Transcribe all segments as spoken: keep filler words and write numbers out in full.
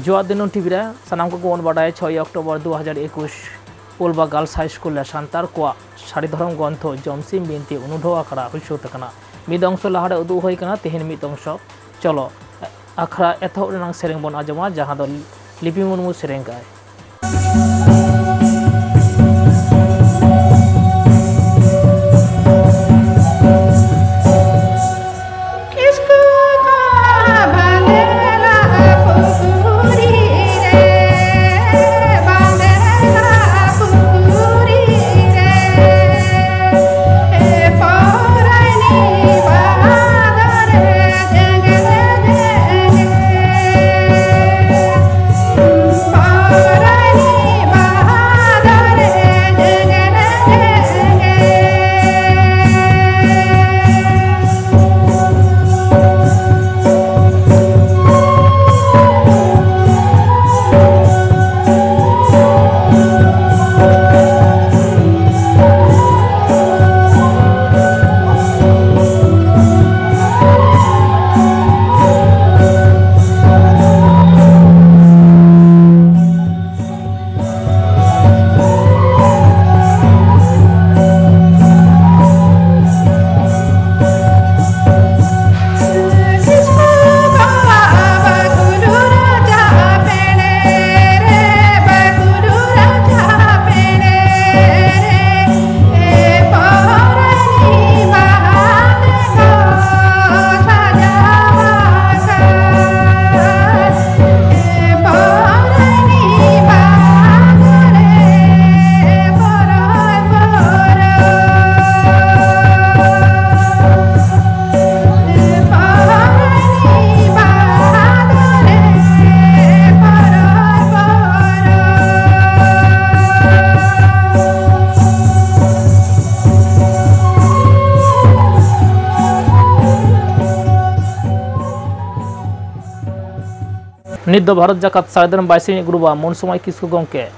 ᱡᱚᱦᱟᱨ ᱫᱤᱱᱟᱹᱢ ᱴᱤᱵᱷᱤ ᱨᱮ ᱥᱟᱱᱟᱢ ᱠᱚᱜᱮ ᱵᱚᱱ ᱵᱟᱰᱟᱭᱟ, ᱪᱷᱚᱭ ᱚᱠᱴᱳᱵᱚᱨ ᱫᱩ ᱦᱟᱡᱟᱨ ᱮᱠᱩᱥ ᱩᱞᱵᱟ ᱜᱟᱨᱞᱥ ᱦᱟᱭ ᱥᱠᱩᱞ ᱨᱮ ᱥᱟᱱᱛᱟᱲ ᱠᱚᱣᱟᱜ ᱥᱟᱹᱨᱤ ᱫᱷᱚᱨᱚᱢ ᱜᱨᱚᱱᱛᱷᱚ ᱡᱚᱢᱥᱤᱢ ᱵᱤᱱᱛᱤ ᱩᱱᱩᱰᱷᱟᱹᱣ ᱟᱠᱷᱲᱟ ᱦᱩᱭ ᱥᱟᱹᱛ ᱟᱠᱟᱱᱟ᱾ ᱢᱤᱫ ᱚᱝᱥᱚ ᱞᱟᱦᱟᱨᱮ ᱩᱫᱩᱜ ᱦᱩᱭ ᱟᱠᱟᱱᱟ, ᱛᱮᱦᱮᱧ ᱢᱤᱫ ᱚᱝᱥᱚ᱾ ᱪᱚᱞᱚ, ᱟᱠᱷᱲᱟ ᱮᱛᱚᱦᱚᱵ ᱨᱮᱱᱟᱜ ᱥᱮᱨᱮᱧ ᱵᱚᱱ ᱟᱸᱡᱚᱢᱟ, ᱡᱟᱦᱟᱸ ᱫᱚ ᱞᱤᱯᱤ ᱢᱩᱨᱢᱩ ᱥᱮᱨᱮᱧ ᱠᱟᱜᱼᱟᱭ᱾ ᱱᱤᱛ ᱫᱚ ᱵᱷᱟᱨᱚᱛ ᱡᱟᱠᱟᱛ ᱥᱟᱹᱨᱤ ᱫᱷᱚᱨᱚᱢ ᱵᱟᱭᱥᱤ ᱜᱩᱨᱩ ᱵᱟᱵᱟ ᱢᱚᱱ ᱥᱚᱢᱚᱭ ᱠᱤᱥᱠᱩ ᱜᱚᱢᱠᱮ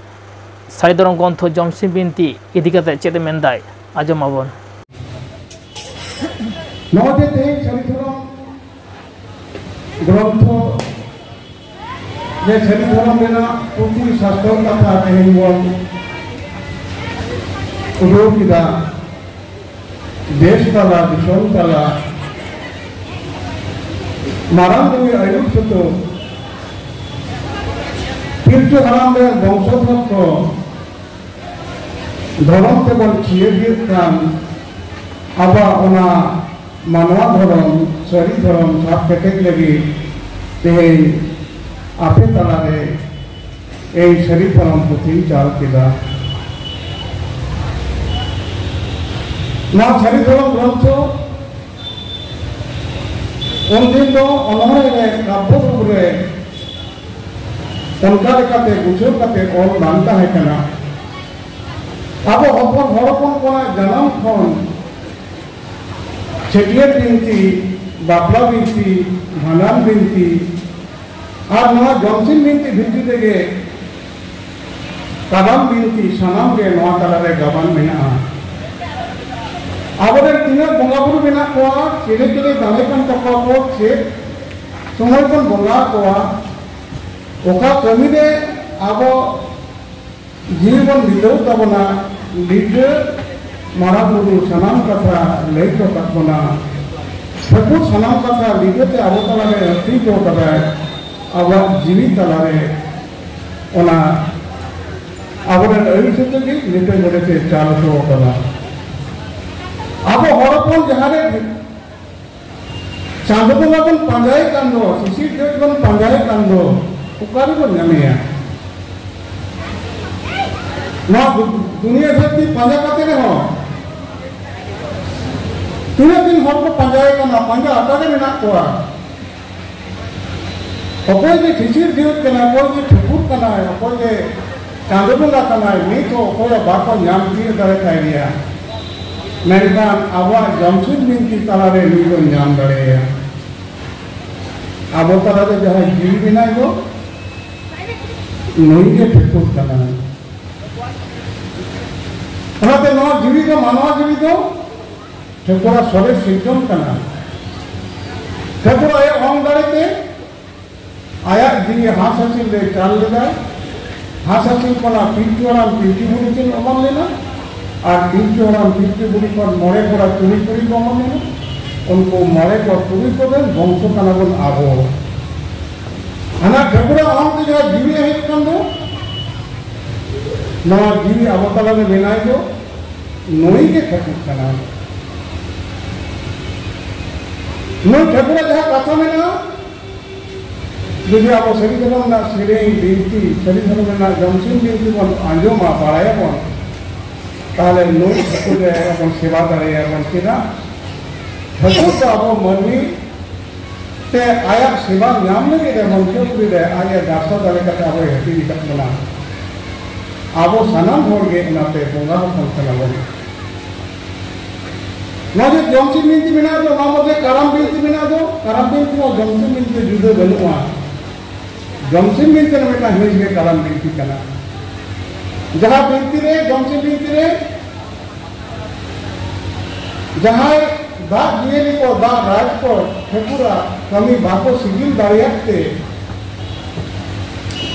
ᱥᱟᱹᱨᱤ ᱫᱷᱚᱨᱚᱢ ᱜᱨᱚᱱᱛᱷᱚ ᱡᱚᱢᱥᱤᱢ ᱵᱤᱱᱛᱤ ᱤᱫᱤ ᱠᱟᱛᱮ ᱪᱮᱫ ᱮ ᱢᱮᱱᱫᱟᱭ, ᱟᱸᱡᱚᱢ ᱟᱵᱚᱱ᱾ ᱱᱚᱜᱼᱚᱭ ᱡᱮ ᱛᱮᱦᱮᱧ ᱥᱟᱹᱨᱤ ᱫᱷᱚᱨᱚᱢ ᱜᱨᱚᱱᱛᱷᱚ ᱥᱟᱹᱨᱤ ᱫᱷᱚᱨᱚᱢ ᱨᱮᱱᱟᱜ ᱯᱩᱛᱷᱤ ᱥᱟᱥᱛᱚᱨ ᱠᱟᱛᱷᱟ ᱛᱮᱦᱮᱧ ᱵᱚᱱ ᱩᱰᱩᱠ ᱠᱮᱫᱟ᱾ ᱫᱮᱥ ᱛᱟᱞᱟ, ᱫᱤᱥᱚᱢ ᱛᱟᱞᱟ, ᱢᱟᱨᱟᱝ ᱵᱩᱨᱩ ᱟᱹᱭᱩᱨ ᱥᱩᱛᱩᱜ, ᱯᱤᱞᱪᱩ ᱦᱟᱲᱟᱢ ᱨᱮᱱ ᱵᱚᱝᱥᱚᱫᱷᱚᱨ ᱠᱚ ᱫᱷᱚᱨᱚᱢ ᱛᱮᱵᱚᱱ ᱪᱤᱭᱟᱹ ᱤᱫᱤᱭᱮᱫ ᱠᱟᱱ, ᱟᱵᱚᱣᱟᱜ ᱚᱱᱟ ᱢᱟᱱᱣᱟ ᱫᱷᱚᱨᱚᱢ, ᱥᱟᱹᱨᱤ ᱫᱷᱚᱨᱚᱢ ᱥᱟᱵ ᱠᱮᱴᱮᱡ ᱞᱟᱹᱜᱤᱫ ᱛᱮᱦᱮᱧ ᱟᱯᱮ ᱛᱟᱞᱟᱨᱮ ᱤᱧ ᱥᱟᱹᱨᱤ ᱫᱷᱚᱨᱚᱢ ᱯᱩᱛᱷᱤᱧ ᱪᱟᱞ ᱠᱮᱫᱟ᱾ ᱱᱚᱣᱟ ᱥᱟᱹᱨᱤ ᱫᱷᱚᱨᱚᱢ ᱜᱨᱚᱱᱛᱷᱚ ᱩᱱᱫᱤᱱ ᱫᱚ ᱚᱱᱚᱬᱦᱮ ᱨᱮ, ᱠᱟᱵᱽᱵᱚ ᱨᱩᱯ ᱨᱮ ᱚᱱᱠᱟ ᱞᱮᱠᱟᱛᱮ ᱜᱩᱪᱷᱟᱹᱣ ᱠᱟᱛᱮ ᱚᱞ ᱵᱟᱝ ᱛᱟᱦᱮᱸ ᱠᱟᱱᱟ᱾ ᱟᱵᱚ ᱦᱚᱯᱚᱱ, ᱦᱚᱲ ᱦᱚᱯᱚᱱ ᱠᱚᱣᱟᱜ ᱡᱟᱱᱟᱢ ᱠᱷᱚᱱ ᱪᱷᱟᱹᱴᱭᱟᱹᱨ ᱵᱤᱱᱛᱤ, ᱵᱟᱯᱞᱟ ᱵᱤᱱᱛᱤ, ᱵᱷᱟᱸᱰᱟᱱ ᱵᱤᱱᱛᱤ, ᱟᱨ ᱱᱚᱣᱟ ᱡᱚᱢᱥᱤᱢ ᱵᱤᱱᱛᱤ ᱵᱷᱤᱛᱨᱤ ᱨᱮᱜᱮ ᱠᱟᱨᱟᱢ ᱵᱤᱱᱛᱤ, ᱥᱟᱱᱟᱢ ᱜᱮ ᱱᱚᱣᱟ ᱛᱟᱞᱟᱨᱮ ᱜᱟᱵᱟᱱ ᱢᱮᱱᱟᱜᱼᱟ᱾ ᱟᱵᱚᱨᱮᱱ ᱛᱤᱱᱟᱹᱜ ᱵᱚᱸᱜᱟ ᱵᱩᱨᱩ ᱢᱮᱱᱟᱜ ᱠᱚᱣᱟ, ᱪᱤᱞᱤ ᱪᱤᱞᱤ ᱫᱟᱲᱮ ᱠᱟᱱ ᱛᱟᱠᱚᱣᱟ ᱠᱚ, ᱪᱮᱫ ᱥᱚᱢᱚᱭ ᱵᱚᱱ ᱵᱚᱸᱜᱟ ᱟᱠᱚᱣᱟ, ᱚᱠᱟ ᱠᱟᱹᱢᱤ ᱨᱮ ᱟᱵᱚ ᱡᱤᱣᱤ ᱵᱚᱱ ᱵᱤᱛᱟᱹᱣ ᱛᱟᱵᱚᱱᱟ, ᱞᱤᱰᱟᱹ ᱢᱟᱨᱟᱝ ᱵᱩᱨᱩ ᱥᱟᱱᱟᱢ ᱠᱟᱛᱷᱟ ᱞᱟᱹᱭ ᱦᱚᱴᱚ ᱠᱟᱜ ᱵᱚᱱᱟ᱾ ᱴᱷᱟᱹᱠᱩᱨ ᱥᱟᱱᱟᱢ ᱠᱟᱛᱷᱟ ᱞᱤᱰᱟᱹ ᱛᱮ ᱟᱵᱚ ᱛᱟᱞᱟᱨᱮ ᱟᱹᱠᱷᱨᱤᱧ ᱦᱚᱴᱚ ᱠᱟᱫᱟᱭ, ᱟᱵᱚᱣᱟᱜ ᱡᱤᱣᱤ ᱛᱟᱞᱟᱨᱮ ᱚᱱᱟ ᱟᱵᱚᱨᱮᱱ ᱟᱹᱭᱩᱨ ᱥᱩᱛᱩᱜ ᱜᱮ ᱞᱤᱰᱟᱹ ᱱᱚᱰᱮ ᱛᱮ ᱪᱟᱞ ᱦᱚᱴᱚ ᱠᱟᱫᱟ᱾ ᱟᱵᱚ ᱦᱚᱲ ᱦᱚᱯᱚᱱ ᱡᱟᱦᱟᱸ ᱨᱮ ᱪᱟᱸᱫᱚ ᱵᱚᱸᱜᱟ ᱵᱚᱱ ᱯᱟᱸᱡᱟᱭᱮ ᱠᱟᱱ ᱫᱚ, ᱥᱤᱥᱤᱨ ᱡᱟᱹᱛ ᱵᱚᱱ ᱯᱟᱸᱡᱟᱭᱮ ᱠᱟᱱ ᱫᱚ, ᱚᱠᱟ ᱨᱮᱵᱚᱱ ᱧᱟᱢᱮᱭᱟ? ᱱᱚᱣᱟ ᱫᱩ-, ᱫᱩᱱᱤᱭᱟᱹ ᱫᱷᱟᱹᱨᱛᱤ ᱯᱟᱸᱡᱟ ᱠᱟᱛᱮ ᱨᱮᱦᱚᱸ ᱛᱤᱱᱟᱹᱜ ᱫᱤᱱ ᱦᱚᱲ ᱠᱚ ᱯᱟᱸᱡᱟᱭᱮ ᱠᱟᱱᱟ, ᱯᱟᱸᱡᱟ ᱟᱠᱟ ᱜᱮ ᱢᱮᱱᱟᱜ ᱠᱚᱣᱟ᱾ ᱚᱠᱚᱭ ᱡᱮ ᱥᱤᱥᱤᱨ ᱡᱟᱹᱛ ᱠᱟᱱᱟᱭ, ᱚᱠᱚᱭ ᱡᱮ ᱴᱷᱟᱹᱠᱩᱨ ᱠᱟᱱᱟᱭ, ᱚᱠᱚᱭ ᱡᱮ ᱪᱟᱸᱫᱚ ᱵᱚᱸᱜᱟ ᱠᱟᱱᱟᱭ, ᱱᱤᱛ ᱦᱚᱸ ᱚᱠᱚᱭ ᱦᱚᱸ ᱵᱟᱠᱚ ᱧᱟᱢ ᱛᱤᱭᱳᱜ ᱫᱟᱲᱮ ᱠᱟᱭ ᱜᱮᱭᱟ᱾ ᱢᱮᱱᱠᱷᱟᱱ ᱟᱵᱚᱣᱟᱜ ᱡᱚᱢᱥᱤᱢ ᱵᱤᱱᱛᱤ ᱛᱟᱞᱟᱨᱮ ᱱᱩᱭ ᱵᱚᱱ ᱧᱟᱢ ᱫᱟᱲᱮᱭᱟᱭᱟ᱾ ᱟᱵᱚ ᱛᱟᱞᱟᱨᱮ ᱡᱟᱦᱟᱸᱭ ᱡᱤᱣᱤ ᱢᱮᱱᱟᱭ ᱫᱚ, ᱱᱩᱭ ᱜᱮ ᱴᱷᱟᱹᱠᱩᱨ ᱠᱟᱱᱟᱭ᱾ ᱚᱱᱟᱛᱮ ᱱᱚᱣᱟ ᱡᱤᱣᱤ ᱫᱚ, ᱢᱟᱱᱣᱟ ᱡᱤᱣᱤ ᱫᱚ ᱴᱷᱟᱹᱠᱩᱨᱟᱜ ᱥᱚᱨᱮᱥ ᱥᱤᱨᱡᱚᱱ ᱠᱟᱱᱟ᱾ ᱴᱷᱟᱹᱠᱩᱨ ᱟᱭᱟᱜ ᱚᱝ ᱫᱟᱲᱮ ᱛᱮ ᱟᱭᱟᱜ ᱡᱤᱣᱤ ᱦᱟᱸᱥ ᱦᱟᱹᱥᱤᱞ ᱨᱮ ᱪᱟᱞ ᱞᱮᱫᱟᱭ᱾ ᱦᱟᱸᱥ ᱦᱟᱹᱥᱤᱞ ᱠᱷᱚᱱᱟᱜ ᱯᱤᱞᱪᱩ ᱦᱟᱲᱟᱢ ᱯᱤᱞᱪᱩ ᱵᱩᱲᱦᱤ ᱠᱤᱱ ᱚᱢᱚᱱ ᱞᱮᱱᱟ᱾ ᱟᱨ ᱯᱤᱞᱪᱩ ᱦᱟᱲᱟᱢ ᱯᱤᱞᱪᱩ ᱵᱩᱲᱦᱤ ᱠᱷᱚᱱ ᱢᱚᱬᱮ ᱠᱚᱲᱟ ᱛᱩᱨᱩᱭ ᱠᱩᱲᱤ ᱠᱚ ᱚᱢᱚᱱ ᱞᱮᱱᱟ᱾ ᱩᱱᱠᱩ ᱢᱚᱬᱮ ᱠᱚ ᱛᱩᱨᱩᱭ ᱠᱚ ᱨᱮᱱ ᱵᱚᱝᱥᱚ ᱠᱟᱱᱟ ᱵᱚᱱ ᱟᱵᱚ᱾ ᱦᱟᱱᱟ ᱴᱷᱟᱹᱠᱩᱨᱟᱜ ᱚᱦᱚᱝ ᱛᱮ ᱡᱟᱦᱟᱸ ᱡᱤᱣᱤ ᱦᱮᱡ ᱟᱠᱟᱱ ᱫᱚ, ᱱᱚᱣᱟ ᱡᱤᱣᱤ ᱟᱵᱚ ᱛᱟᱞᱟᱨᱮ ᱢᱮᱱᱟᱭ ᱫᱚ, ᱱᱩᱭ ᱜᱮ ᱴᱷᱟᱹᱠᱩᱨ ᱠᱟᱱᱟ᱾ ᱱᱩᱭ ᱴᱷᱟᱹᱠᱩᱨᱟᱜ ᱡᱟᱦᱟᱸ ᱠᱟᱛᱷᱟ ᱢᱮᱱᱟᱜᱼᱟ, ᱡᱩᱫᱤ ᱟᱵᱚ ᱥᱟᱹᱨᱤ ᱫᱷᱚᱨᱚᱢ ᱨᱮᱱᱟᱜ ᱥᱮᱨᱮᱧ, ᱵᱤᱱᱛᱤ, ᱥᱟᱹᱨᱤ ᱫᱷᱚᱨᱚᱢ ᱨᱮᱱᱟᱜ ᱡᱚᱢᱥᱤᱢ ᱵᱤᱱᱛᱤ ᱵᱚᱱ ᱟᱸᱡᱚᱢᱟ, ᱵᱟᱲᱟᱭᱟᱵᱚᱱ, ᱛᱟᱦᱚᱞᱮ ᱱᱩᱭ ᱴᱷᱟᱹᱠᱩᱨ ᱨᱮ ᱵᱚᱱ ᱥᱮᱵᱟ ᱫᱟᱲᱮᱭᱟᱵᱚᱱ᱾ ᱪᱮᱫᱟᱜ? ᱴᱷᱟᱹᱠᱩᱨ ᱫᱚ ᱟᱵᱚ ᱢᱟᱹᱱᱢᱤ ᱛᱮ ᱟᱭᱟᱜ ᱥᱮᱵᱟ ᱧᱟᱢ ᱞᱟᱹᱜᱤᱫ ᱮ ᱢᱚᱧᱪᱚᱯᱩᱨᱤ ᱨᱮ ᱟᱡ ᱮ ᱫᱟᱨᱥᱟ ᱫᱟᱲᱮ ᱠᱟᱛᱮ ᱟᱵᱚᱭ ᱦᱟᱹᱴᱤᱧ ᱟᱠᱟᱫ ᱵᱚᱱᱟ᱾ ᱟᱵᱚ ᱥᱟᱱᱟᱢ ᱦᱚᱲ ᱜᱮ ᱚᱱᱟᱛᱮ ᱵᱚᱸᱜᱟ ᱦᱚᱯᱚᱱ ᱠᱟᱱᱟ ᱵᱚᱱ᱾ ᱱᱚᱣᱟ ᱡᱮ ᱡᱚᱢᱥᱤᱢ ᱵᱤᱱᱛᱤ ᱢᱮᱱᱟᱜ ᱫᱚ, ᱚᱱᱟ ᱢᱚᱫᱽᱫᱷᱮ ᱠᱟᱨᱟᱢ ᱵᱤᱱᱛᱤ ᱢᱮᱱᱟᱜ ᱫᱚ, ᱠᱟᱨᱟᱢ ᱵᱤᱱᱛᱤ ᱢᱟ ᱡᱚᱢᱥᱤᱢ ᱵᱤᱱᱛᱤ ᱡᱩᱫᱟᱹ ᱵᱟᱹᱱᱩᱜᱼᱟ᱾ ᱡᱚᱢᱥᱤᱢ ᱵᱤᱱᱛᱤ ᱨᱮ ᱢᱤᱫᱴᱟᱝ ᱦᱤᱸᱥ ᱜᱮ ᱠᱟᱨᱟᱢ ᱵᱤᱱᱛᱤ ᱠᱟᱱᱟ᱾ ᱡᱟᱦᱟᱸ ᱵᱤᱱᱛᱤ ᱨᱮ, ᱡᱚᱢᱥᱤᱢ ᱵᱤᱱᱛᱤ ᱨᱮ ᱡᱟᱦᱟᱸᱭ ᱫᱟᱜ ᱡᱤᱭᱟᱹᱞᱤ ᱠᱚ, ᱫᱟᱜ ᱨᱟᱡᱽ ᱠᱚ ᱴᱷᱟᱹᱠᱩᱨᱟᱜ ᱠᱟᱹᱢᱤ ᱵᱟᱠᱚ ᱥᱤᱜᱤᱞ ᱫᱟᱲᱮᱭᱟᱜ ᱛᱮ,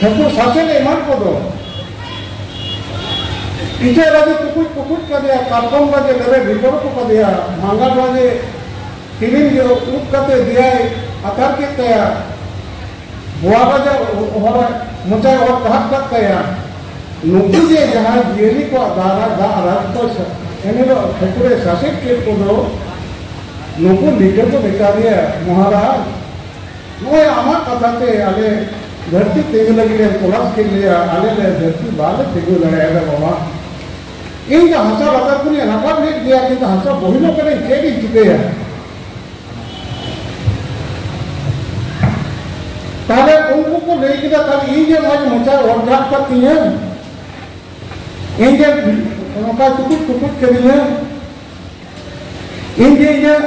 ᱴᱷᱟᱹᱠᱩᱨ ᱥᱟᱥᱮᱛ ᱮᱢᱟᱱ ᱠᱚᱫᱚ ᱤᱪᱟᱹᱜ ᱨᱟᱡᱮ ᱴᱩᱠᱩᱡ ᱯᱩᱠᱩᱡ ᱠᱟᱫᱮᱭᱟ, ᱠᱟᱴᱠᱚᱢ ᱨᱟᱡᱮ ᱞᱮᱵᱮᱫ ᱵᱤᱯᱚᱨ ᱠᱚ ᱠᱟᱫᱮᱭᱟ, ᱢᱟᱸᱜᱟᱲ ᱨᱟᱡᱮ ᱛᱤᱢᱤᱱ ᱜᱮ ᱩᱵ ᱠᱟᱛᱮ ᱫᱮᱭᱟᱭ ᱟᱛᱟᱨ ᱠᱮᱫ ᱛᱟᱭᱟ᱾ ᱵᱚᱣᱟ ᱨᱟᱡᱟ ᱦᱚᱲ ᱢᱚᱪᱟᱭ ᱚᱨ ᱛᱟᱦᱟᱫ ᱠᱟᱫ ᱛᱟᱭᱟ᱾ ᱱᱩᱠᱩ ᱡᱮ ᱡᱟᱦᱟᱸᱭ ᱡᱤᱭᱟᱹᱞᱤ ᱠᱚᱣᱟᱜ ᱫᱟᱜ ᱨᱟᱡᱽ, ᱫᱟᱜ ᱨᱟᱡᱽ ᱠᱚ ᱥᱟ-, ᱮᱱᱦᱤᱞᱳᱜ ᱴᱷᱟᱹᱠᱩᱨᱮ ᱥᱟᱥᱮᱛ ᱠᱮᱫ ᱠᱚᱫᱚ, ᱱᱩᱠᱩ ᱞᱤᱴᱟᱹ ᱠᱚ ᱢᱮᱛᱟ ᱫᱮᱭᱟ, "ᱢᱚᱦᱟᱨᱟᱡᱽ, ᱱᱚᱜᱼᱚᱭ ᱟᱢᱟᱜ ᱠᱟᱛᱷᱟ ᱛᱮ ᱟᱞᱮ ᱫᱷᱟᱹᱨᱛᱤ ᱛᱤᱸᱜᱩ ᱞᱟᱹᱜᱤᱫ ᱮᱢ ᱛᱚᱞᱟᱥ ᱠᱮᱫ ᱞᱮᱭᱟ, ᱟᱞᱮ ᱞᱮ ᱫᱷᱟᱹᱨᱛᱤ ᱵᱟᱞᱮ ᱛᱤᱸᱜᱩ ᱫᱟᱲᱮᱭᱟᱫᱟ ᱵᱟᱵᱟ᱾ ᱤᱧ ᱫᱚ ᱦᱟᱥᱟ ᱞᱟᱛᱟᱨ ᱠᱷᱚᱱᱤᱧ ᱨᱟᱠᱟᱵ ᱞᱮᱫ ᱜᱮᱭᱟ, ᱠᱤᱱᱛᱩ ᱦᱟᱥᱟ ᱵᱚᱦᱤᱞᱚᱜ ᱠᱟᱱᱟ, ᱪᱮᱫ ᱤᱧ ᱪᱤᱠᱟᱹᱭᱟ?" ᱛᱟᱦᱞᱮ ᱩᱱᱠᱩ ᱠᱚ ᱞᱟᱹᱭ ᱠᱮᱫᱟ, "ᱛᱟᱦᱞᱮ ᱤᱧ ᱜᱮ ᱱᱚᱣᱟ ᱢᱚᱪᱟ ᱚᱨ ᱡᱷᱟᱜ ᱠᱟᱫ ᱛᱤᱧᱟᱹ, ᱤᱧ ᱜᱮ ᱱᱚᱝᱠᱟ ᱪᱩᱠᱩᱡ ᱪᱩᱠᱩᱡ ᱠᱟᱹᱫᱤᱧᱟ, ᱤᱧ ᱜᱮ ᱤᱧᱟᱹᱜ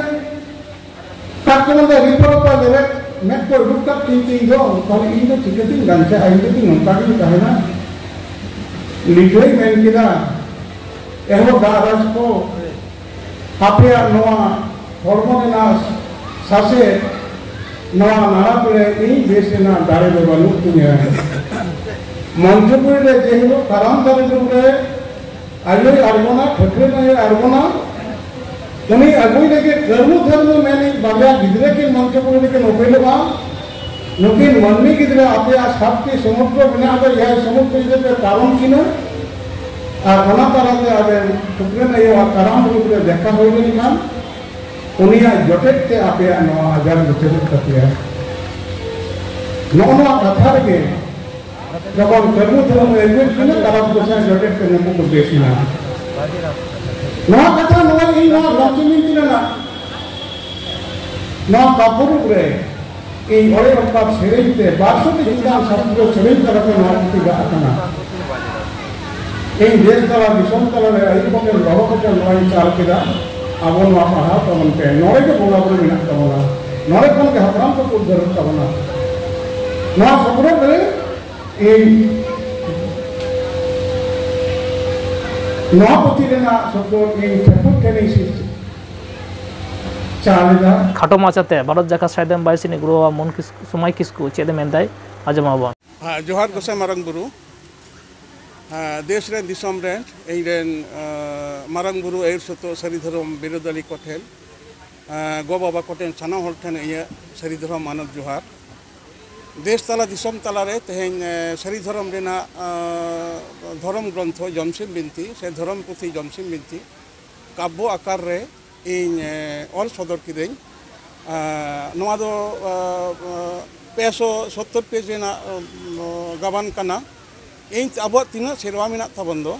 ᱠᱟᱴᱠᱚᱢ ᱫᱚ ᱨᱤᱯᱚᱨ ᱠᱚ ᱞᱮᱵᱮᱫ ᱢᱮᱫ ᱠᱚ ᱩᱰᱩᱠ ᱠᱟᱫ ᱛᱤᱧ ᱛᱤᱧ ᱫᱚ, ᱛᱟᱦᱞᱮ ᱤᱧ ᱫᱚ ᱪᱤᱠᱟᱹᱛᱤᱧ ᱵᱟᱧᱪᱟᱜᱼᱟ? ᱤᱧ ᱡᱩᱫᱤ ᱱᱚᱝᱠᱟ ᱜᱤᱧ ᱛᱟᱦᱮᱱᱟ?" ᱞᱤᱴᱟᱹᱭ ᱢᱮᱱ ᱠᱮᱫᱟ, ᱮᱦᱚᱵ ᱫᱟᱜ ᱨᱟᱡᱽ ᱠᱚ, ᱟᱯᱮᱭᱟᱜ ᱱᱚᱣᱟ ᱦᱚᱲᱢᱚ ᱨᱮᱱᱟᱜ ᱥᱟᱥᱮᱛ ᱱᱚᱣᱟ ᱱᱟᱲᱟ ᱯᱤᱲᱟᱹ ᱤᱧ ᱵᱮᱥ ᱨᱮᱱᱟᱜ ᱫᱟᱲᱮ ᱫᱚ ᱵᱟᱹᱱᱩᱜ ᱛᱤᱧᱟᱹ᱾ ᱢᱚᱧᱪᱚᱯᱩᱨᱤ ᱨᱮ ᱡᱮ ᱦᱤᱞᱳᱜ ᱠᱟᱨᱟᱢ ᱫᱟᱨᱮ ᱰᱩᱵ ᱨᱮ ᱟᱭᱳᱭ ᱟᱬᱜᱚᱱᱟ, ᱴᱷᱟᱹᱠᱨᱟᱹᱱ ᱟᱭᱳᱭ ᱟᱬᱜᱚᱱᱟ, ᱩᱱᱤ ᱟᱹᱜᱩᱭ ᱞᱟᱹᱜᱤᱫ ᱠᱟᱹᱨᱢᱩ ᱫᱷᱟᱹᱨᱢᱩ ᱢᱮᱱᱤᱡ ᱵᱟᱨᱭᱟ ᱜᱤᱫᱽᱨᱟᱹ ᱠᱤᱱ ᱢᱚᱧᱪᱚᱯᱩᱨᱤ ᱨᱮᱠᱤᱱ ᱩᱯᱮᱞᱚᱜᱼᱟ᱾ ᱱᱩᱠᱤᱱ ᱢᱟᱹᱱᱢᱤ ᱜᱤᱫᱽᱨᱟᱹ ᱟᱯᱮᱭᱟᱜ ᱥᱟᱛᱴᱤ ᱥᱚᱢᱩᱫᱨᱚ ᱢᱮᱱᱟᱜ ᱫᱚ, ᱮᱭᱟᱭ ᱥᱚᱢᱩᱫᱨᱚ ᱡᱩᱫᱤ ᱯᱮ ᱯᱟᱨᱚᱢ ᱠᱤᱱᱟ ᱟᱨ ᱚᱱᱟ ᱛᱟᱞᱟᱛᱮ ᱟᱵᱮᱱ ᱴᱷᱟᱹᱠᱨᱟᱹᱱ ᱟᱭᱳᱣᱟᱜ ᱠᱟᱨᱟᱢ ᱫᱩᱲᱩᱵ ᱨᱮ ᱫᱮᱠᱷᱟ ᱦᱩᱭ ᱞᱮᱱᱠᱷᱟᱱ ᱩᱱᱤᱭᱟᱜ ᱡᱚᱴᱮᱫ ᱛᱮ ᱟᱯᱮᱭᱟᱜ ᱱᱚᱣᱟ ᱟᱡᱟᱨ ᱢᱩᱪᱟᱹᱫᱚᱜ ᱛᱟᱯᱮᱭᱟ᱾ ᱱᱚᱜᱼᱚ ᱱᱚᱣᱟ ᱠᱟᱛᱷᱟ ᱨᱮᱜᱮ ᱡᱚᱠᱷᱚᱱ ᱠᱟᱹᱨᱢᱩ ᱫᱷᱚᱨᱚᱢ ᱮ ᱟᱹᱜᱩᱭᱮᱫ ᱠᱤᱱᱟ, ᱠᱟᱨᱟᱢ ᱜᱚᱸᱥᱟᱭ ᱡᱚᱴᱮᱫ ᱛᱮ ᱱᱩᱠᱩ ᱠᱚ ᱵᱮᱥ ᱮᱱᱟ᱾ ᱱᱚᱣᱟ ᱠᱟᱛᱷᱟ ᱱᱚᱣᱟ ᱤᱧ ᱱᱚᱣᱟ ᱞᱚᱠᱠᱷᱤ ᱢᱤᱱᱛᱤ ᱨᱮᱱᱟᱜ ᱱᱚᱣᱟ ᱠᱟᱯᱩᱨᱩᱯ ᱨᱮ ᱤᱧ ᱚᱲᱮ ᱚᱱᱠᱟ ᱥᱮᱨᱮᱧ ᱛᱮ ᱵᱟᱨᱥᱚ ᱴᱤ ᱪᱮᱛᱟᱱ ᱥᱟᱥᱛᱨᱚ ᱥᱮᱨᱮᱧ ᱛᱟᱞᱟᱛᱮ ᱱᱚᱣᱟ ᱯᱩᱛᱷᱤ ᱜᱟᱜ ᱟᱠᱟᱱᱟ᱾ ᱤᱧ ᱫᱮᱥ ᱛᱟᱞᱟ ᱫᱤᱥᱚᱢ ᱛᱟᱞᱟ ᱨᱮ ᱟᱹᱭᱩᱨ ᱠᱟᱛᱮ ᱜᱚᱲᱚ ᱠᱟᱛᱮ ᱱᱚᱣᱟᱧ ᱪᱟᱞ ᱠᱮᱫᱟ᱾ ᱟᱵᱚ ᱱᱚᱣᱟ ᱯᱟᱲᱦᱟᱣ ᱛᱟᱵᱚᱱ ᱯᱮ᱾ ᱱᱚᱰᱮ ᱜᱮ ᱵᱚᱸᱜᱟ ᱵᱩᱨᱩ ᱢᱮᱱᱟᱜ ᱛᱟᱵᱚᱱᱟ, ᱱᱚᱰᱮ ᱠᱷᱚᱱ ᱜᱮ ᱦᱟᱯᱲᱟᱢ ᱠᱚᱠᱚ ᱩᱫᱷᱟᱹᱨᱚᱜ ᱛᱟᱵᱚᱱᱟ᱾ ᱱᱚᱣᱟ ᱥᱚᱯᱚᱦᱚᱫ ᱨᱮ ᱤᱧ ᱱᱚᱣᱟ ᱯᱩᱛᱷᱤ ᱨᱮᱱᱟᱜ ᱥᱚᱯᱚᱦᱚᱫ ᱤᱧ ᱴᱷᱟᱹᱠᱩᱨ ᱴᱷᱮᱱ ᱤᱧ ᱥᱤ- ᱪᱟᱞ ᱮᱫᱟ᱾ ᱠᱷᱟᱴᱚ ᱢᱟᱪᱷᱟᱛᱮ ᱵᱷᱟᱨᱚᱛ ᱡᱟᱠᱟᱛ ᱥᱟᱭᱫᱟᱢ ᱵᱟᱭᱥᱤᱱᱤ ᱜᱩᱨᱩ ᱵᱟᱵᱟ ᱢᱚᱱ ᱠᱤᱥᱠᱩ, ᱥᱚᱢᱟᱭ ᱠᱤᱥᱠᱩ ᱪᱮᱫ ᱮ ᱢᱮᱱᱫᱟᱭ, ᱟᱸᱡᱚᱢᱟᱵᱚᱱ᱾ ᱦᱮᱸ, ᱡᱚᱦᱟᱨ ᱜᱚᱸᱥᱟᱭ ᱢᱟᱨᱟᱝ ᱵᱩᱨᱩ᱾ ᱦᱮᱸ, ᱫᱮᱥ ᱨᱮᱱ ᱫᱤᱥᱚᱢ ᱨᱮᱱ ᱤᱧ ᱨᱮᱱ, ᱮᱸ, ᱢᱟᱨᱟᱝ ᱵᱩᱨᱩ ᱟᱹᱭᱩᱨ ᱥᱩᱛᱩᱜ ᱥᱟᱹᱨᱤ ᱫᱷᱚᱨᱚᱢ ᱵᱤᱨᱟᱹᱫᱟᱹᱞᱤ ᱠᱚᱴᱷᱮᱱ, ᱮᱸ, ᱜᱚ ᱵᱟᱵᱟ ᱠᱚᱴᱷᱮᱱ, ᱥᱟᱱᱟᱢ ᱦᱚᱲ ᱴᱷᱮᱱ ᱤᱧᱟᱹᱜ ᱥᱟᱹᱨᱤ ᱫᱷᱚᱨᱚᱢ ᱢᱟᱱᱚᱛ ᱡᱚᱦᱟᱨ᱾ ᱫᱮᱥ ᱛᱟᱞᱟ ᱫᱤᱥᱚᱢ ᱛᱟᱞᱟᱨᱮ ᱛᱮᱦᱮᱧ, ᱮᱸ, ᱥᱟᱹᱨᱤ ᱫᱷᱚᱨᱚᱢ ᱨᱮᱱᱟᱜ, ᱮᱸ, ᱫᱷᱚᱨᱚᱢ ᱜᱨᱚᱱᱛᱷᱚ ᱡᱚᱢᱥᱤᱢ ᱵᱤᱱᱛᱤ ᱥᱮ ᱫᱷᱚᱨᱚᱢ ᱯᱩᱛᱷᱤ ᱡᱚᱢᱥᱤᱢ ᱵᱤᱱᱛᱤ ᱠᱟᱵᱽᱵᱚ ᱟᱠᱟᱨ ᱨᱮ ᱤᱧ, ᱮ, ᱚᱞ ᱥᱚᱫᱚᱨ ᱠᱤᱫᱟᱹᱧ᱾ ᱮ, ᱱᱚᱣᱟ ᱫᱚ, ᱮ, ᱮ, ᱯᱮᱥᱚ ᱥᱚᱛᱛᱚᱨ ᱯᱮᱡᱽ ᱨᱮᱱᱟᱜ, ᱮ, ᱜᱟᱵᱟᱱ ᱠᱟᱱᱟ᱾ ᱤᱧ, ᱟᱵᱚᱣᱟᱜ ᱛᱤᱱᱟᱹᱜ ᱥᱮᱨᱣᱟ ᱢᱮᱱᱟᱜ ᱛᱟᱵᱚᱱ ᱫᱚ,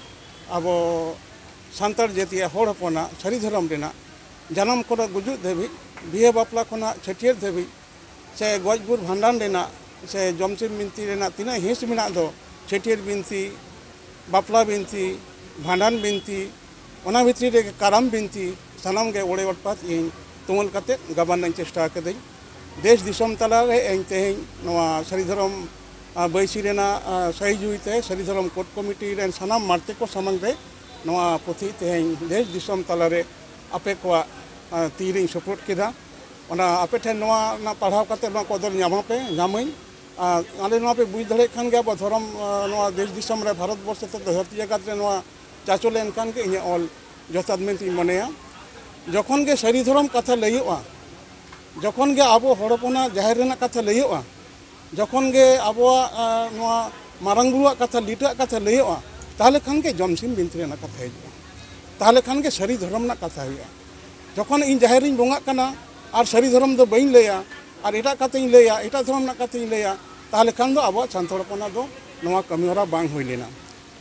ᱟᱵᱚ ᱥᱟᱱᱛᱟᱲ ᱡᱟᱹᱛᱤᱭᱟᱜ ᱦᱚᱲ ᱦᱚᱯᱚᱱᱟᱜ ᱥᱟᱹᱨᱤ ᱫᱷᱚᱨᱚᱢ ᱨᱮᱱᱟᱜ, ᱡᱟᱱᱟᱢ ᱠᱷᱚᱱᱟᱜ ᱜᱩᱡᱩᱜ ᱫᱷᱟᱹᱵᱤᱡ, ᱵᱤᱦᱟᱹ ᱵᱟᱯᱞᱟ ᱠᱷᱚᱱᱟᱜ ᱪᱷᱟᱹᱴᱭᱟᱹᱨ ᱫᱷᱟᱹᱵᱤᱡ, ᱥᱮ ᱜᱚᱡ ᱜᱩᱨ ᱵᱷᱟᱸᱰᱟᱱ ᱨᱮᱱᱟᱜ ᱥᱮ ᱡᱚᱢᱥᱤᱢ ᱵᱤᱱᱛᱤ ᱨᱮᱱᱟᱜ ᱛᱤᱱᱟᱹᱜ ᱦᱤᱸᱥ ᱢᱮᱱᱟᱜ ᱫᱚ, ᱪᱷᱟᱹᱴᱭᱟᱹᱨ ᱵᱤᱱᱛᱤ, ᱵᱟᱯᱞᱟ ᱵᱤᱱᱛᱤ, ᱵᱷᱟᱸᱰᱟᱱ ᱵᱤᱱᱛᱤ, ᱚᱱᱟ ᱵᱷᱤᱛᱨᱤ ᱨᱮᱜᱮ ᱠᱟᱨᱟᱢ ᱵᱤᱱᱛᱤ, ᱥᱟᱱᱟᱢ ᱜᱮ ᱚᱲᱮ ᱚᱴᱯᱟᱛ ᱤᱧ ᱛᱩᱢᱟᱹᱞ ᱠᱟᱛᱮ ᱜᱟᱵᱟᱱ ᱨᱮᱧ ᱪᱮᱥᱴᱟ ᱠᱟᱹᱫᱟᱹᱧ᱾ ᱫᱮᱥ ᱫᱤᱥᱚᱢ ᱛᱟᱞᱟᱨᱮ ᱤᱧ ᱛᱮᱦᱮᱧ ᱱᱚᱣᱟ ᱥᱟᱹᱨᱤ ᱫᱷᱚᱨᱚᱢ, ᱟ, ᱵᱟᱹᱭᱥᱤ ᱨᱮᱱᱟᱜ, ᱟ, ᱥᱟᱹᱦᱤ ᱡᱩᱦᱤ ᱛᱮ ᱥᱟᱹᱨᱤ ᱫᱷᱚᱨᱚᱢ ᱠᱳᱰ ᱠᱚᱢᱤᱴᱤ ᱨᱮᱱ ᱥᱟᱱᱟᱢ ᱢᱟᱨᱛᱮ ᱠᱚ ᱥᱟᱢᱟᱝ ᱨᱮ ᱱᱚᱣᱟ ᱯᱩᱛᱷᱤ ᱛᱮᱦᱮᱧ ᱫᱮᱥ ᱫᱤᱥᱚᱢ ᱛᱟᱞᱟᱨᱮ ᱟᱯᱮ ᱠᱚᱣᱟᱜ, ᱟ, ᱛᱤ ᱨᱮᱧ ᱥᱚᱯᱨᱚᱫ ᱠᱮᱫᱟ᱾ ᱚᱱᱟ ᱟᱯᱮ ᱴᱷᱮᱱ ᱱᱚᱣᱟ ᱨᱮᱱᱟᱜ ᱯᱟᱲᱦᱟᱣ ᱠᱟᱛᱮ ᱱᱚᱣᱟ ᱠᱚᱫᱚᱨ ᱧᱟᱢᱟᱯᱮ, ᱧᱟᱢᱟᱹᱧ᱾ ᱟᱨ ᱟᱞᱮ ᱱᱚᱣᱟ ᱯᱮ ᱵᱩᱡᱽ ᱫᱟᱲᱮᱭᱟᱜ ᱠᱷᱟᱱ ᱜᱮ ᱟᱵᱚ ᱫᱷᱚᱨᱚᱢ, ᱟᱸ, ᱱᱚᱣᱟ ᱫᱮᱥ ᱫᱤᱥᱚᱢ ᱨᱮ, ᱵᱷᱟᱨᱚᱛ ᱵᱚᱨᱥᱚ ᱛᱚᱛᱷᱟ ᱫᱷᱟᱹᱨᱛᱤ ᱡᱟᱠᱟᱛ ᱨᱮ ᱱᱚᱣᱟ ᱪᱟᱪᱚ ᱞᱮᱱᱠᱷᱟᱱ ᱜᱮ ᱤᱧᱟᱹᱜ ᱚᱞ ᱡᱚᱛᱷᱟᱛ ᱢᱮᱱᱛᱮᱧ ᱢᱚᱱᱮᱭᱟ᱾ ᱡᱚᱠᱷᱚᱱ ᱜᱮ ᱥᱟᱹᱨᱤ ᱫᱷᱚᱨᱚᱢ ᱠᱟᱛᱷᱟ ᱞᱟᱹᱭᱚᱜᱼᱟ, ᱡᱚᱠᱷᱚᱱ ᱜᱮ ᱟᱵᱚ ᱦᱚᱲ ᱦᱚᱯᱚᱱᱟᱜ ᱡᱟᱦᱮᱨ ᱨᱮᱱᱟᱜ ᱠᱟᱛᱷᱟ ᱞᱟᱹᱭᱚᱜᱼᱟ, ᱡᱚᱠᱷᱚᱱ ᱜᱮ ᱟᱵᱚᱣᱟᱜ, ᱟᱸ, ᱱᱚᱣᱟ ᱢᱟᱨᱟᱝ ᱵᱩᱨᱩᱣᱟᱜ ᱠᱟᱛᱷᱟ, ᱞᱤᱴᱟᱹᱣᱟᱜ ᱠᱟᱛᱷᱟ ᱞᱟᱹᱭᱚᱜᱼᱟ, ᱛᱟᱦᱚᱞᱮ ᱠᱷᱟᱱ ᱜᱮ ᱡᱚᱢᱥᱤᱢ ᱵᱤᱱᱛᱤ ᱨᱮᱱᱟᱜ ᱠᱟᱛᱷᱟ ᱦᱤᱡᱩᱜᱼᱟ, ᱛᱟᱦᱚᱞᱮ ᱠᱷᱟᱱ ᱜᱮ ᱥᱟᱹᱨᱤ ᱫᱷᱚᱨᱚᱢ ᱨᱮᱱᱟᱜ ᱠᱟᱛᱷᱟ ᱦᱩᱭᱩᱜᱼᱟ᱾ ᱡᱚᱠᱷᱚᱱ ᱤᱧ ᱡᱟᱦᱮᱨ ᱨᱤᱧ ᱵᱚᱸᱜᱟᱜ ᱠᱟᱱᱟ ᱟᱨ ᱥᱟᱹᱨᱤ ᱫᱷᱚᱨᱚᱢ ᱫᱚ ᱵᱟᱹᱧ ᱞᱟᱹᱭᱟ ᱟᱨ ᱮᱴᱟᱜ ᱠᱟᱛᱷᱟᱧ ᱞᱟᱹᱭᱟ, ᱮᱴᱟᱜ ᱫᱷᱚᱨᱚᱢ ᱨᱮᱱᱟᱜ ᱠᱟᱛᱷᱟᱧ ᱞᱟᱹᱭᱟ, ᱛᱟᱦᱚᱞᱮ ᱠᱷᱟᱱ ᱫᱚ ᱟᱵᱚᱣᱟᱜ ᱥᱟᱱᱛᱟᱲ ᱦᱚᱯᱚᱱᱟᱜ ᱫᱚ ᱱᱚᱣᱟ ᱠᱟᱹᱢᱤ ᱦᱚᱨᱟ ᱵᱟᱝ ᱦᱩᱭ ᱞᱮᱱᱟ᱾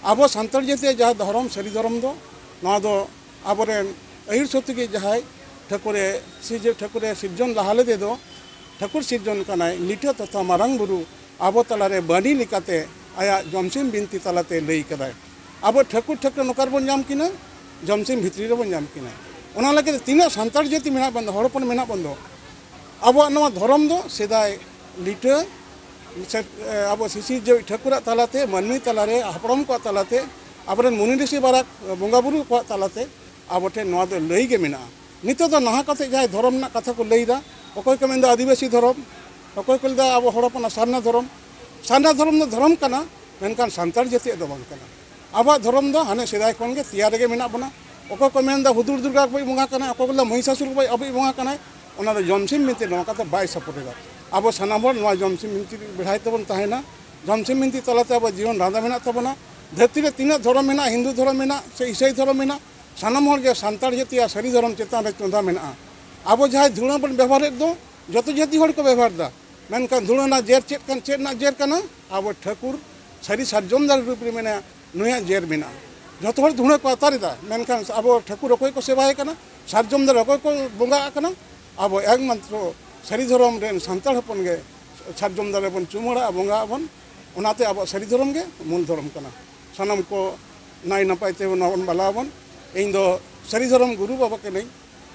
ᱟᱵᱚ ᱥᱟᱱᱛᱟᱲ ᱡᱟᱹᱛᱤᱭᱟᱜ ᱡᱟᱦᱟᱸ ᱫᱷᱚᱨᱚᱢ, ᱥᱟᱹᱨᱤ ᱫᱷᱚᱨᱚᱢ ᱫᱚ, ᱱᱚᱣᱟ ᱫᱚ ᱟᱵᱚᱨᱮᱱ ᱟᱹᱭᱩᱨ ᱥᱚᱛᱤ ᱜᱮ ᱡᱟᱦᱟᱸᱭ ᱴᱷᱟᱹᱠᱩᱨᱮ ᱥᱤᱨᱡᱟᱹ-, ᱴᱷᱟᱹᱠᱩᱨᱮ ᱥᱤᱨᱡᱚᱱ ᱞᱟᱦᱟ ᱞᱮᱫᱮ ᱫᱚ, ᱴᱷᱟᱹᱠᱩᱨ ᱥᱤᱨᱡᱚᱱ ᱠᱟᱱᱟᱭ, ᱞᱤᱴᱟᱹ ᱛᱚᱛᱷᱟ ᱢᱟᱨᱟᱝ ᱵᱩᱨᱩ ᱟᱵᱚ ᱛᱟᱞᱟᱨᱮ ᱵᱟᱹᱱᱤ ᱞᱮᱠᱟᱛᱮ ᱟᱭᱟᱜ ᱡᱚᱢᱥᱤᱢ ᱵᱤᱱᱛᱤ ᱛᱟᱞᱟᱛᱮ ᱞᱟᱹᱭ ᱠᱟᱫᱟᱭ᱾ ᱟᱵᱚ ᱴᱷᱟᱹᱠᱩᱨ ᱴᱷᱟᱹᱠᱩᱨ ᱱᱚᱠᱟ ᱨᱮᱵᱚᱱ ᱧᱟᱢ ᱠᱤᱱᱟ, ᱡᱚᱢᱥᱤᱢ ᱵᱷᱤᱛᱨᱤ ᱨᱮᱵᱚᱱ ᱧᱟᱢ ᱠᱤᱱᱟ᱾ ᱚᱱᱟ ᱞᱟᱹᱜᱤᱫ ᱛᱮ ᱛᱤᱱᱟᱹᱜ ᱥᱟᱱᱛᱟᱲ ᱡᱟᱹᱛᱤ ᱢᱮᱱᱟᱜ ᱵᱚᱱ ᱫᱚ, ᱦᱚᱲ ᱦᱚᱯᱚᱱ ᱢᱮᱱᱟᱜ ᱵᱚᱱ ᱫᱚ, ᱟᱵᱚᱣᱟᱜ ᱱᱚᱣᱟ ᱫᱷᱚᱨᱚᱢ ᱫᱚ ᱥᱮᱫᱟᱭ ᱞᱤᱴᱟᱹ ᱥᱮ, ᱮ, ᱟᱵᱚ ᱥᱤᱥᱤᱨᱡᱟᱹᱣᱤᱡ ᱴᱷᱟᱹᱠᱩᱨᱟᱜ ᱛᱟᱞᱟᱛᱮ, ᱢᱟᱹᱱᱢᱤ ᱛᱟᱞᱟᱨᱮ, ᱦᱟᱯᱲᱟᱢ ᱠᱚᱣᱟᱜ ᱛᱟᱞᱟᱛᱮ, ᱟᱵᱚᱨᱮᱱ ᱢᱩᱱᱤ ᱨᱤᱥᱤ ᱵᱟᱨᱟᱠ ᱵᱚᱸᱜᱟ ᱵᱩᱨᱩ ᱠᱚᱣᱟᱜ ᱛᱟᱞᱟᱛᱮ ᱟᱵᱚ ᱴᱷᱮᱱ ᱱᱚᱣᱟ ᱫᱚ ᱞᱟᱹᱭ ᱜᱮ ᱢᱮᱱᱟᱜᱼᱟ᱾ ᱱᱤᱛᱚᱜ ᱫᱚ ᱱᱟᱦᱟᱜ ᱠᱟᱛᱮ ᱡᱟᱦᱟᱸᱭ ᱫᱷᱚᱨᱚᱢ ᱨᱮᱱᱟᱜ ᱠᱟᱛᱷᱟ ᱠᱚ ᱞᱟᱹᱭᱫᱟ, ᱚᱠᱚᱭ ᱠᱚ ᱢᱮᱱᱫᱟ ᱟᱹᱫᱤᱵᱟᱹᱥᱤ ᱫᱷᱚᱨᱚᱢ, ᱚᱠᱚᱭ ᱠᱚ ᱞᱟᱹᱭᱫᱟ ᱟᱵᱚ ᱦᱚᱲ ᱦᱚᱯᱚᱱᱟᱜ ᱥᱟᱨᱱᱟ ᱫᱷᱚᱨᱚᱢ᱾ ᱥᱟᱨᱱᱟ ᱫᱷᱚᱨᱚᱢ ᱫᱚ ᱫᱷᱚᱨᱚᱢ ᱠᱟᱱᱟ, ᱢᱮᱱᱠᱷᱟᱱ ᱥᱟᱱᱛᱟᱲ ᱡᱟᱹᱛᱤᱭᱟᱜ ᱫᱚ ᱵᱟᱝ ᱠᱟᱱᱟ᱾ ᱟᱵᱚᱣᱟᱜ ᱫᱷᱚᱨᱚᱢ ᱫᱚ ᱦᱟᱱᱮ ᱥᱮᱫᱟᱭ ᱠᱷᱚᱱ ᱜᱮ ᱛᱮᱭᱟᱨ ᱨᱮᱜᱮ ᱢᱮᱱᱟᱜ ᱵᱚᱱᱟ᱾ ᱚᱠᱚᱭ ᱠᱚ ᱢᱮᱱᱫᱟ ᱦᱩᱫᱩᱲ ᱫᱩᱨᱜᱟ ᱟᱵᱚᱭᱤᱡ ᱵᱚᱸᱜᱟ ᱠᱟᱱᱟᱭ, ᱚᱠᱚᱭ ᱠᱚ ᱞᱟᱹᱭᱫᱟ ᱢᱚᱦᱤᱥᱟᱥᱩᱨ ᱟᱵᱚᱭᱤᱡ ᱵᱚᱸᱜᱟ ᱠᱟᱱᱟᱭ, ᱚᱱᱟ ᱫᱚ ᱡᱚᱢᱥᱤᱢ ᱵᱤᱱᱛᱤ ᱱᱚᱣᱟ ᱠᱟᱛᱷᱟ ᱵᱟᱭ ᱥᱟᱯᱳᱨᱴ ᱮᱫᱟ᱾ ᱟᱵᱚ ᱥᱟᱱᱟᱢ ᱦᱚᱲ ᱱᱚᱣᱟ ᱡᱚᱢᱥᱤᱢ ᱵᱤᱱᱛᱤ ᱵᱮᱲᱦᱟᱭ ᱛᱮᱵᱚᱱ ᱛᱟᱦᱮᱱᱟ᱾ ᱡᱚᱢᱥᱤᱢ ᱵᱤᱱᱛᱤ ᱛᱟᱞᱟᱛᱮ ᱟᱵᱚ ᱡᱤᱭᱚᱱ ᱨᱟᱸᱫᱟ ᱢᱮᱱᱟᱜ ᱛᱟᱵᱚᱱᱟ᱾ ᱫᱷᱟᱹᱨᱛᱤ ᱨᱮ ᱛᱤᱱᱟᱹᱜ ᱫᱷᱚᱨᱚᱢ ᱢᱮᱱᱟᱜᱼᱟ, ᱦᱤᱱᱫᱩ ᱫᱷᱚᱨᱚᱢ ᱢᱮᱱᱟᱜ ᱥᱮ ᱤᱥᱟᱹᱭ ᱫᱷᱚᱨᱚᱢ ᱢᱮᱱᱟᱜ, ᱥᱟᱱᱟᱢ ᱦᱚᱲ ᱜᱮ ᱥᱟᱱᱛᱟᱲ ᱡᱟᱹᱛᱤᱭᱟᱜ ᱥᱟᱹᱨᱤ ᱫᱷᱚᱨᱚᱢ ᱪᱮᱛᱟᱱ ᱨᱮ ᱪᱚᱸᱫᱟ ᱢᱮᱱᱟᱜᱼᱟ᱾ ᱟᱵᱚ ᱡᱟᱦᱟᱸᱭ ᱫᱷᱩᱲᱟᱹ ᱵᱚᱱ ᱵᱮᱵᱚᱦᱟᱨᱮᱫ ᱫᱚ, ᱡᱚᱛᱚ ᱡᱟᱹᱛᱤ ᱦᱚᱲ ᱠᱚ ᱵᱮᱵᱚᱦᱟᱨ ᱮᱫᱟ, ᱢᱮᱱᱠᱷᱟᱱ ᱫᱷᱩᱲᱟᱹ ᱨᱮᱱᱟᱜ ᱡᱮᱨ ᱪᱮᱫ ᱠᱟᱱ, ᱪᱮᱫ ᱨᱮᱱᱟᱜ ᱡᱮᱨ ᱠᱟᱱᱟ? ᱟᱵᱚ ᱴᱷᱟᱹᱠᱩᱨ ᱥᱟᱹᱨᱤ ᱥᱟᱨᱡᱚᱢ ᱫᱟᱨᱮ ᱨᱩᱯ ᱨᱮ ᱢᱮᱱᱟᱭᱟ, ᱱᱩᱭᱟᱜ ᱡᱮᱨ ᱢᱮᱱᱟᱜᱼᱟ᱾ ᱡᱚᱛᱚ ᱦᱚᱲ ᱫᱷᱩᱲᱟᱹ ᱠᱚ ᱟᱛᱟᱨ ᱮᱫᱟ, ᱢᱮᱱᱠᱷᱟᱱ ᱟᱵᱚ ᱴᱷᱟᱹᱠᱩᱨ ᱚᱠᱚᱭ ᱠᱚ ᱥᱮᱵᱟᱭᱮ ᱠᱟᱱᱟ? ᱥᱟᱨᱡᱚᱢ ᱫᱟᱨᱮ ᱚᱠᱚᱭ ᱠᱚ ᱵᱚᱸᱜᱟ ᱟᱜ ᱠᱟᱱᱟ? ᱟᱵᱚ ᱮᱠᱢᱟᱛᱨᱚ ᱥᱟᱹᱨᱤ ᱫᱷᱚᱨᱚᱢ ᱨᱮᱱ ᱥᱟᱱᱛᱟᱲ ᱦᱚᱯᱚᱱ ᱜᱮ ᱥᱟᱨᱡᱚᱢ ᱫᱟᱨᱮ ᱵᱚᱱ ᱪᱩᱢᱟᱹᱲᱟᱜᱼᱟ, ᱵᱚᱸᱜᱟ ᱟᱵᱚᱱ᱾ ᱚᱱᱟᱛᱮ ᱟᱵᱚᱣᱟᱜ ᱥᱟᱹᱨᱤ ᱫᱷᱚᱨᱚᱢ ᱜᱮ ᱢᱩᱞ ᱫᱷᱚᱨᱚᱢ ᱠᱟᱱᱟ᱾ ᱥᱟᱱᱟᱢ ᱠᱚ ᱱᱟᱭ ᱱᱟᱯᱟᱭ ᱛᱮ ᱱᱚᱣᱟ ᱵᱚᱱ ᱯᱟᱞᱟᱣ ᱟᱵᱚᱱ᱾ ᱤᱧ ᱫᱚ ᱥᱟᱹᱨᱤ ᱫᱷᱚᱨᱚᱢ ᱜᱩᱨᱩ ᱵᱟᱵᱟ ᱠᱟᱹᱱᱟᱹᱧ᱾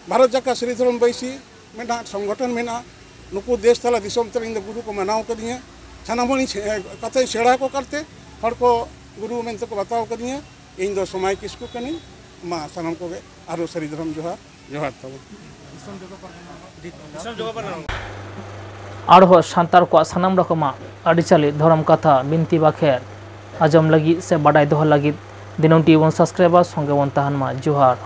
ᱵᱷᱟᱨᱚᱛ ᱡᱟᱠᱟᱛ ᱥᱟᱹᱨᱤ ᱫᱷᱚᱨᱚᱢ ᱵᱟᱹᱭᱥᱤ ᱢᱤᱫᱴᱟᱝ ᱥᱚᱝᱜᱚᱴᱷᱚᱱ ᱢᱮᱱᱟᱜᱼᱟ᱾ ᱱᱩᱠᱩ ᱫᱮᱥ ᱛᱟᱞᱟ ᱫᱤᱥᱚᱢ ᱛᱮ ᱤᱧ ᱫᱚ ᱜᱩᱨᱩ ᱠᱚ ᱢᱟᱱᱟᱣ ᱠᱟᱫᱤᱧᱟ᱾ ᱥᱟᱱᱟᱢ ᱦᱚᱲᱤᱧ ᱥᱮ-, ᱠᱟᱛᱷᱟᱧ ᱥᱮᱬᱟ ᱟᱠᱚ ᱠᱟᱨᱛᱮ ᱦᱚᱲ ᱠᱚ ᱜᱩᱨᱩ ᱢᱮᱱᱛᱮ ᱠᱚ ᱵᱟᱛᱟᱣ ᱠᱟᱫᱤᱧᱟ᱾ ᱤᱧ ᱫᱚ ᱥᱚᱢᱟᱭ ᱠᱤᱥᱠᱩ ᱠᱟᱹᱱᱟᱹᱧ᱾ ᱢᱟ ᱥᱟᱱᱟᱢ ᱠᱚᱜᱮ ᱟᱨᱚ ᱥᱟᱹᱨᱤ ᱫᱷᱚᱨᱚᱢ ᱡᱚᱦᱟᱨ, ᱡᱚᱦᱟᱨ ᱛᱟᱵᱚᱱ᱾ ᱟᱨᱦᱚᱸ ᱥᱟᱱᱛᱟᱲ ᱠᱚᱣᱟᱜ ᱥᱟᱱᱟᱢ ᱨᱚᱠᱚᱢᱟᱜ ᱟᱹᱨᱤᱪᱟᱹᱞᱤ, ᱫᱷᱚᱨᱚᱢ ᱠᱟᱛᱷᱟ, ᱵᱤᱱᱛᱤ ᱵᱟᱠᱷᱮᱬ ᱟᱸᱡᱚᱢ ᱞᱟᱹᱜᱤᱫ ᱥᱮ ᱵᱟᱰᱟᱭ ᱫᱚᱦᱚ ᱞᱟᱹᱜᱤᱫ ᱫᱤᱱᱟᱹᱢ ᱴᱤᱵᱷᱤ ᱵᱚᱱ ᱥᱟᱵᱥᱠᱨᱟᱭᱤᱵᱟ᱾ ᱥᱚᱸᱜᱮ ᱵᱚᱱ ᱛᱟᱦᱮᱱ ᱢᱟ᱾ ᱡᱚᱦᱟᱨ᱾